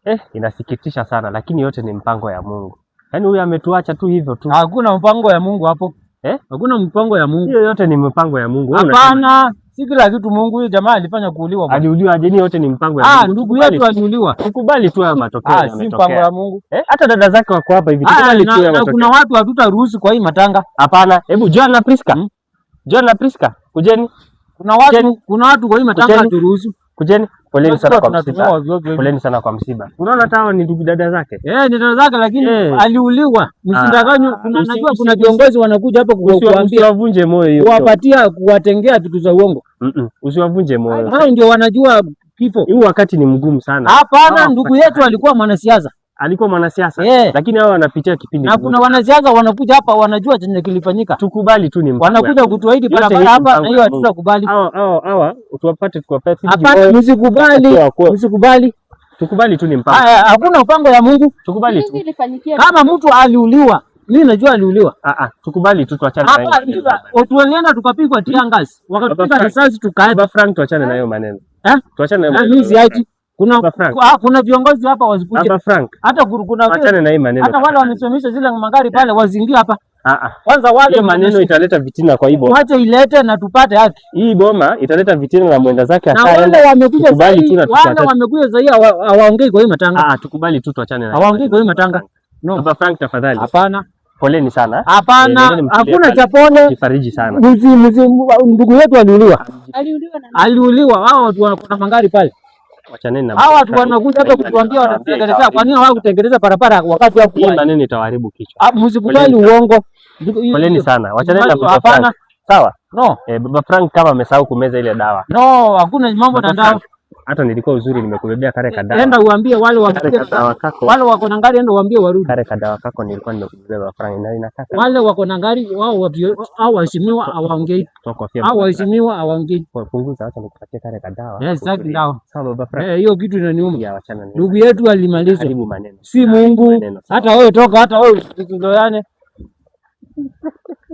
Eh, inasikitisha sana, lakini yote ni mpango ya Mungu. Yaani huyu ametuacha tu hivyo tu. Hakuna mpango ya Mungu hapo. Eh? Hakuna mpango ya Mungu. Hiyo yote ni mpango ya Mungu. Wewe unasema Hapana, si kila kitu Mungu. Huyu jamaa alifanya kuuliwa bwana. aliuliwa aje? Ni yote ni mpango ya Ah, Mungu. ndugu Tukubali yetu aliuliwa. Tukubali tu haya matokeo Ah, si mpango yametokea. ya Mungu. Eh, hata dada zake wako hapa hivi. Ah, Tukubali tu na, haya na kuna matokeo. watu hatutaruhusu kwa hii matanga. Hapana, hebu Joan na Priska. Hmm? Joan na Priska, kujeni, Kuna watu, kuna watu kwa hii matanga Kujeni. haturuhusu. Kujeni. Poleni sana kwa Tunatumia msiba. ovyo ovyo. Poleni sana kwa msiba. Unaona hata hawa ni ndugu dada zake. Eh, ni dada zake lakini Eh. aliuliwa. Msidanganywe. Kuna najua kuna viongozi wanakuja hapa kuambia Usiwavunje moyo hiyo. kuwapatia kuwatengea vitu za uongo. Usiwavunje moyo. Hao ndio wanajua kifo. Huu wakati ni mgumu sana. Hapana, Hawa ndugu yetu alikuwa mwanasiasa. Alikuwa mwanasiasa. Eh. Lakini hawa wanapitia kipindi Na kigumu. kuna wanasiasa wanakuja hapa wanajua chenye kilifanyika. Tukubali tu ni mpango ya Wanakuja Mungu. kutuahidi Yote barabara hii hapa mpango na hiyo ya Mungu. hatutakubali. Hawa tuwapate tuwapate Hapana, msikubali. Msikubali. Tukubali tu ni mpango. Haya, hakuna mpango ya Mungu. Tukubali tu. Nini ilifanyikia? Kama mtu aliuliwa, mimi najua aliuliwa. Ah ah, tukubali tu tuachane na Hapa hiyo. tulienda tukapigwa tear gas, wakatupiga Baba Frank. risasi tukaenda. Baba Frank, tuachane na hiyo maneno. Eh? Tuachane na hiyo Na maneno. mimi siachi. Kuna Baba Frank. ah, kuna viongozi hapa wasikuje. Baba Frank, Hata kuna tuachane na hii maneno. hata wale wamesimamisha zile magari pale wazingie hapa. Ah ah. Kwanza wale Hiyo maneno italeta vitina kwa hii boma. wache ilete na tupate haki. Hii boma italeta vitina na mwenda zake Na wale ashaenda. wamekuja Tukubali sahii, tu na wale tuachane. wamekuja sahii hawaongei kwa hii matanga. Ah ah, tukubali tu tuachane na. Hawaongei kwa hii matanga. No. Baba Frank, tafadhali. Hapana. Poleni sana. Eh, Hapana, nendeni mtulie hakuna pale. cha pole. Jifariji sana. Mzi mzi ndugu yetu aliuliwa. Aliuliwa na nani? Aliuliwa. Hao watu wako na magari pale. Wachaneni na Hao watu wanakuja hapa kutuambia watatengeneza. Kwa nini hawakutengeneza barabara wakati wa Hii maneno itawaharibu kichwa. Ah, msikubali uongo. Poleni sana. Wachaneni na Baba Hapana. Frank. Sawa? No. Eh, Baba Frank kama amesahau kumeza ile dawa. No, hakuna mambo na Baba dawa. Frank, hata nilikuwa uzuri nimekubebea kare kadawa. Enda uambie wale wa Kare kadawa kako. wale wako na gari, enda uambie warudi. Kare kadawa kako nilikuwa nimekubebea Baba Frank na inataka Wale wako na gari wao au waheshimiwa hawaongei. toa kofia. Au Baba Frank. waheshimiwa hawaongei. Kwa punguza, acha nikupatie kare kadawa. Yes, sitaki dawa. Sawa Baba Frank. Eh, hiyo kitu inaniuma. Ya wachana na. Ndugu yetu alimalizwa. Haribu maneno. Si Mungu. Maneno. Hata wewe toka, hata wewe tuzoeane.